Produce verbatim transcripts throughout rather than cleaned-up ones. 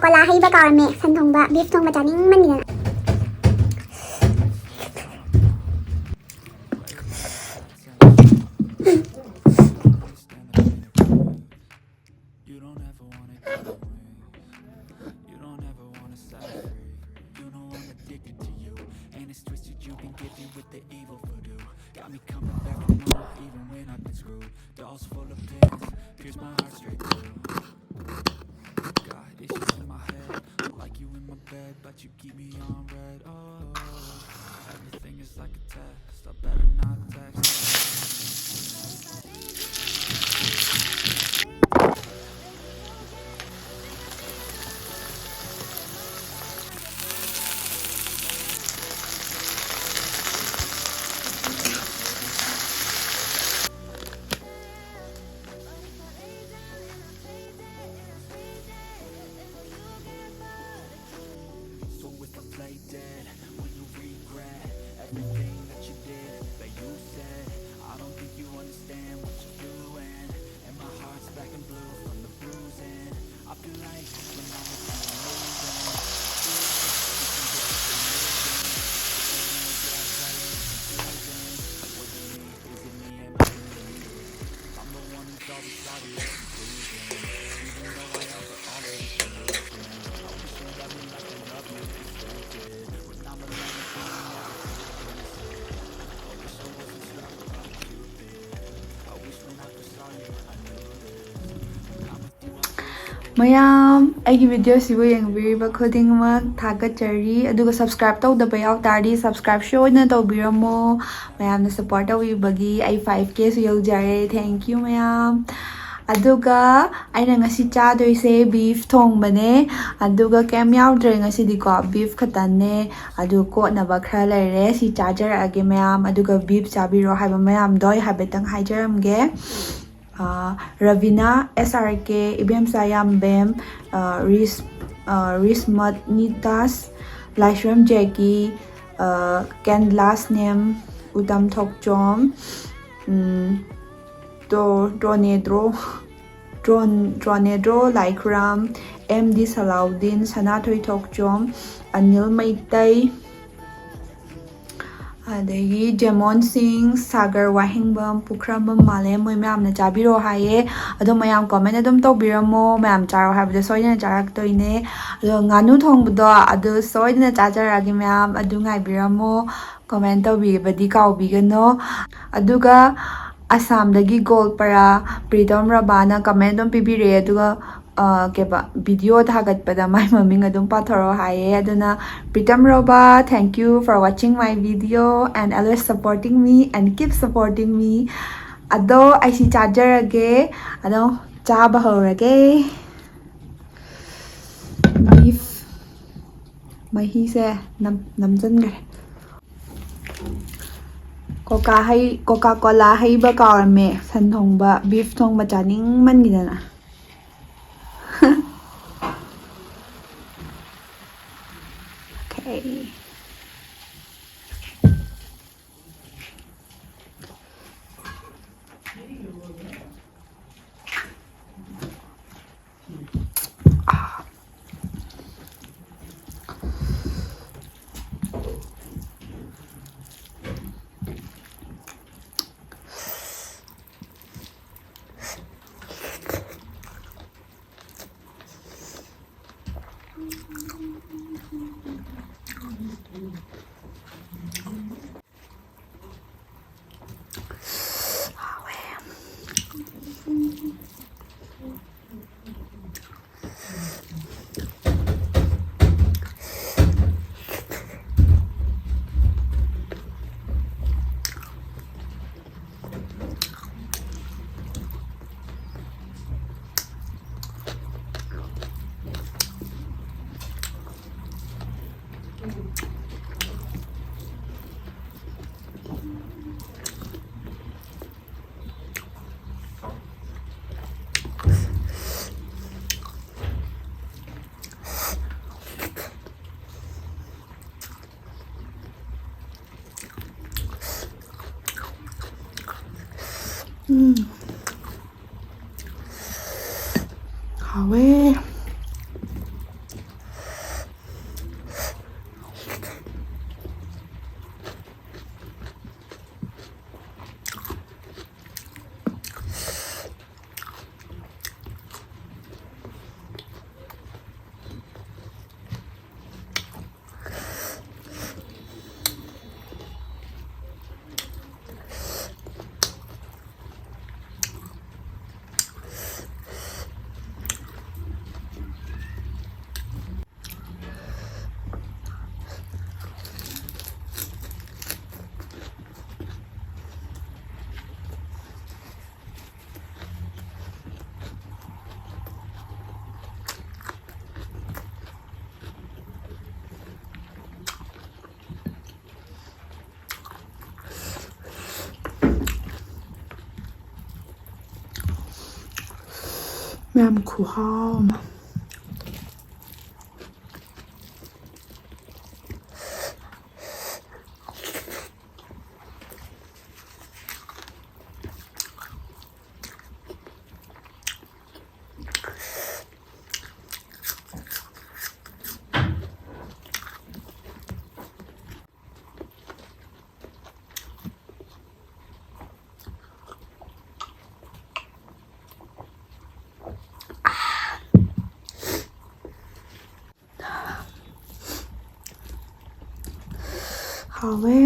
Cola ꯍꯩꯕ ꯀꯥꯎꯔꯝꯃꯦ꯫ ꯁꯟ ꯊꯣꯡꯕ, beef ꯊꯣꯡꯕ ꯆꯥꯅꯤꯡꯃꯟꯒꯤꯗꯅ꯫ You don't ever wanna go away. You don't ever wanna set free. You know I'm addicted to you, and it's twisted. You've been gifted with the evil voodoo. Got me coming back for more, even when I've been screwed. Dolls full of pins, pierce my heart straight through. Got issues in my head, like you in my bed, but you keep me on red. Oh, everything is like a test. I better not text. So if I play dead, will you regret everything that you did, that you said? I don't think you understand what you're doing. And my heart's black and blue from the bruising. I feel like when I'm with you, I'm losing. Feel like we can get something moving. But then it's gaslighting and confusing. What you need isn't me, am I in the lead? I'm the one who's always sorry that you're losing. Even though I offer all of these solutions, I wish you let me like I love you, you stupid. When I'm alone, I'm never feeling innocent. I wish I wasn't struck by Cupid. I wish when I first saw you, I knew this. When I'm with you, I feel so ꯃꯌꯥꯝ, ꯑꯩꯒꯤ ꯚꯤꯗꯤꯑꯣꯁꯤꯕꯨ ꯌꯦꯡꯕꯤꯔꯤꯕ ꯈꯨꯗꯤꯡꯃꯛ ꯊꯥꯒꯠꯆꯔꯤ꯫ ꯑꯗꯨꯒ subscribe ꯇꯧꯗꯕ ꯌꯥꯎ ꯇꯥꯔꯗꯤ subscribe ꯁꯣꯏꯗꯅ ꯇꯧꯕꯤꯔꯝꯃꯣ꯫ ꯃꯌꯥꯝꯅ support ꯇꯧꯕꯤꯕꯒꯤ ꯑꯩ five Kꯁꯨ ꯌꯧꯖꯔꯦ꯫ Thank you ꯃꯌꯥꯝ꯫ ꯑꯗꯨꯒ ꯑꯩꯅ ꯉꯁꯤ ꯆꯥꯗꯣꯏꯁꯦ ꯕꯤꯐ ꯊꯣꯡꯕꯅꯦ꯫ ꯑꯗꯨꯒ ꯀꯩꯝ ꯌꯥꯎꯗ꯭ꯔꯦ ꯉꯁꯤꯗꯤꯀꯣ, ꯕꯤꯐ ꯈꯛꯇꯅꯦ꯫ ꯑꯗꯨ ꯀꯣꯠꯅꯕ ꯈꯔ ꯂꯩꯔꯦ, ꯁꯤ ꯆꯥꯖꯔꯛꯑꯒꯦ ꯃꯌꯥꯝ꯫ ꯑꯗꯨꯒ ꯕꯤꯐ ꯆꯥꯕꯤꯔꯣ ꯍꯥꯏꯕ ꯃꯌꯥꯝꯗꯣ ꯑꯩ ꯍꯥꯏꯐꯦꯠꯇꯪ ꯍꯥꯏꯖꯔꯝꯒꯦ꯫ ꯑ, ꯔꯕꯤꯅꯥ, S R K, ꯏꯕꯦꯝꯆꯥ ꯌꯥꯝꯕꯦꯝ, ꯑ, ꯔꯤꯁ-, ꯑ, ꯔꯤꯁꯃꯠ ꯅꯤꯇꯥꯁ, ꯂꯥꯏꯁ꯭ꯔꯝ ꯖꯦꯀꯤ, ꯑ, ꯀꯦꯟꯂꯥꯁ ꯅꯦꯝ, ꯎꯇꯝ ꯊꯣꯛꯆꯣꯝ, ꯎꯝ, ꯇꯣ-, ꯇ꯭ꯔꯣꯅꯦꯗ꯭ꯔꯣ, ꯇ꯭ꯔꯣꯟ-, ꯇ꯭ꯔꯣꯅꯦꯗ꯭ꯔꯣ ꯂꯥꯏꯈꯨꯔꯥꯝ, ꯑꯦꯝ ꯗꯤ ꯁꯂꯥꯎꯗꯤꯟ, ꯁꯅꯥꯊꯣꯏ ꯊꯣꯛꯆꯣꯝ, ꯑꯅꯤꯜ ꯃꯩꯇꯩ, ꯑꯗꯒꯤ ꯖꯦꯃꯣꯟ ꯁꯤꯡ, ꯁꯥꯒꯔ ꯋꯥꯍꯦꯡꯕꯝ, ꯄꯨꯈ꯭ꯔꯝꯕꯝ ꯃꯥꯂꯦꯝ, ꯃꯣꯏ ꯃꯌꯥꯝꯅ ꯆꯥꯕꯤꯔꯣ ꯍꯥꯏꯌꯦ꯫ ꯑꯗꯣ ꯃꯌꯥꯝ ꯀꯣꯃꯦꯟ ꯑꯗꯨꯝ ꯇꯧꯕꯤꯔꯝꯃꯣ, ꯃꯌꯥꯝ ꯆꯥꯔꯣ ꯍꯥꯏꯕꯗꯣ ꯁꯣꯏꯗꯅ ꯆꯥꯔꯛꯇꯣꯏꯅꯦ꯫ ꯑꯗꯣ ꯉꯥꯅꯨ ꯊꯣꯡꯕꯗꯣ ꯑꯗꯨ ꯁꯣꯏꯗꯅ ꯆꯥꯖꯔꯛꯑꯒꯦ ꯃꯌꯥꯝ, ꯑꯗꯨ ꯉꯥꯏꯕꯤꯔꯝꯃꯣ꯫ ꯀꯣꯃꯦꯟ ꯇꯧꯕꯤꯕꯗꯤ ꯀꯥꯎꯕꯤꯒꯅꯣ꯫ ꯑꯗꯨꯒ ꯑꯁꯥꯝꯗꯒꯤ ꯒꯣꯜꯄꯔꯥ ꯄ꯭ꯔꯤꯇꯝ ꯔꯕꯥꯅ ꯀꯃꯦꯟ ꯑꯗꯨꯝ ꯄꯤꯕꯤꯔꯛꯑꯦ꯫ ꯑꯗꯨꯒ ꯑ, ꯀꯩꯕ, ꯚꯤꯗꯤꯑꯣ ꯊꯥꯒꯠꯄꯗ ꯃꯥꯏ ꯃꯃꯤꯡ ꯑꯗꯨꯝ ꯄꯥꯊꯣꯔꯛꯑꯣ ꯍꯥꯏꯌꯦ꯫ ꯑꯗꯨꯅ Pritam ꯔꯣꯕꯥ, thank you for watching my video and always supporting me and keep supporting me. ꯑꯗꯣ ꯑꯩꯁꯤ ꯆꯥꯖꯔꯒꯦ꯫ ꯑꯗꯣ ꯆꯥꯕ ꯍꯧꯔꯒꯦ꯫ ꯕꯤꯐ ꯃꯍꯤꯁꯦ ꯅꯝ ꯅꯝꯖꯟꯈ꯭ꯔꯦ꯫ ꯀꯣꯀꯥ ꯍꯩ, ꯀꯣꯀꯥ ꯀꯣꯂꯥ ꯍꯩꯕ ꯀꯥꯎꯔꯝꯃꯦ꯫ ꯁꯟ ꯊꯣꯡꯕ, ꯕꯤꯐ ꯊꯣꯡꯕ ꯆꯥꯅꯤꯡꯃꯟꯒꯤꯗꯅ꯫ Okay. ꯎꯝ. ꯍꯥꯎꯋꯦ꯫ ꯃꯌꯥꯝ ꯈꯨꯍꯥꯎ ꯑꯃ꯫ ꯍꯥꯎꯋꯦ꯫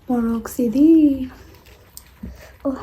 ꯃꯣꯔꯣꯛꯁꯤꯗꯤ꯫ ꯑꯣ꯫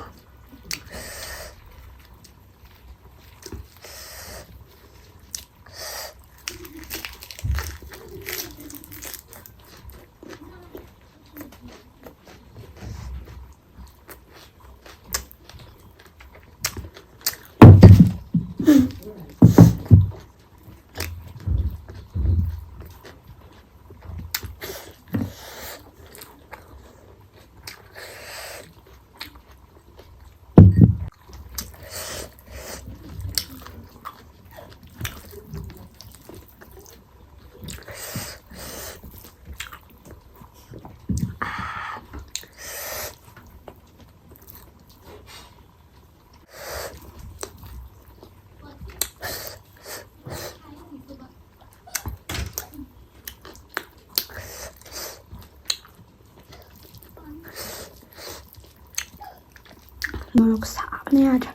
ꯃꯣꯔꯣꯛ ꯁꯥꯕꯅ ꯌꯥꯗ꯭ꯔꯦ꯫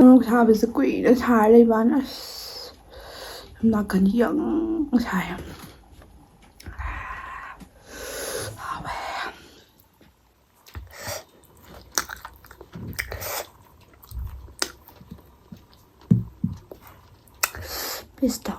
ꯃꯣꯔꯣꯛ ꯁꯥꯕꯁꯦ ꯀꯨꯏꯅ ꯁꯥꯔ ꯂꯩꯕꯅ ꯑꯁ ꯌꯥꯝ ꯅꯥꯀꯟ ꯌꯪ ꯁꯥꯏ꯫ ꯍꯥꯎꯋꯦ꯫ ꯄꯤꯁꯇꯣ꯫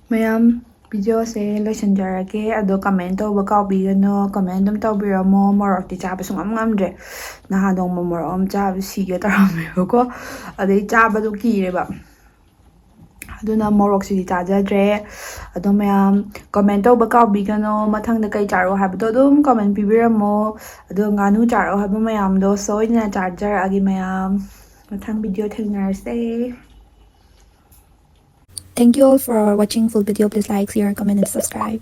ꯃꯌꯥꯝ, ꯚꯤꯗꯤꯑꯣꯁꯦ ꯂꯣꯏꯁꯤꯟꯖꯔꯒꯦ꯫ ꯑꯗꯣ ꯀꯃꯦꯟ ꯇꯧꯕ ꯀꯥꯎꯕꯤꯒꯅꯨ, ꯀꯃꯦꯟ ꯑꯗꯨꯝ ꯇꯧꯕꯤꯔꯝꯃꯣ꯫ ꯃꯣꯔꯣꯛꯇꯤ ꯆꯥꯕ ꯁꯨꯡꯉꯝ ꯉꯝꯗ꯭ꯔꯦ꯫ ꯅꯍꯥꯟ ꯅꯣꯡꯃ ꯃꯣꯔꯣꯛ ꯑꯃ ꯆꯥꯕ ꯁꯤꯒꯦ ꯇꯧꯔꯝꯃꯦꯕꯀꯣ, ꯑꯗꯩ ꯆꯥꯕꯗꯣ ꯀꯤꯔꯦꯕ꯫ ꯑꯗꯨꯅ ꯃꯣꯔꯣꯛꯁꯤꯗꯤ ꯆꯥꯖꯗ꯭ꯔꯦ꯫ ꯑꯗꯣ ꯃꯌꯥꯝ, ꯀꯃꯦꯟ ꯇꯧꯕ ꯀꯥꯎꯕꯤꯒꯅꯣ꯫ ꯃꯊꯪꯗ ꯀꯩ ꯆꯥꯔꯛꯑꯣ ꯍꯥꯏꯕꯗꯣ ꯑꯗꯨꯝ ꯀꯃꯦꯟ ꯄꯤꯕꯤꯔꯝꯃꯣ꯫ ꯑꯗꯣ ꯉꯥꯅꯨ ꯆꯥꯔꯛꯑꯣ ꯍꯥꯏꯕ ꯃꯌꯥꯝꯗꯣ ꯁꯣꯏꯗꯅ ꯆꯥꯖꯔꯛꯑꯒꯦ ꯃꯌꯥꯝ꯫ ꯃꯊꯪ ꯚꯤꯗꯤꯑꯣ ꯊꯦꯡꯅꯔꯁꯦ꯫ Thank you all for watching full video. Please like, share, comment, and subscribe.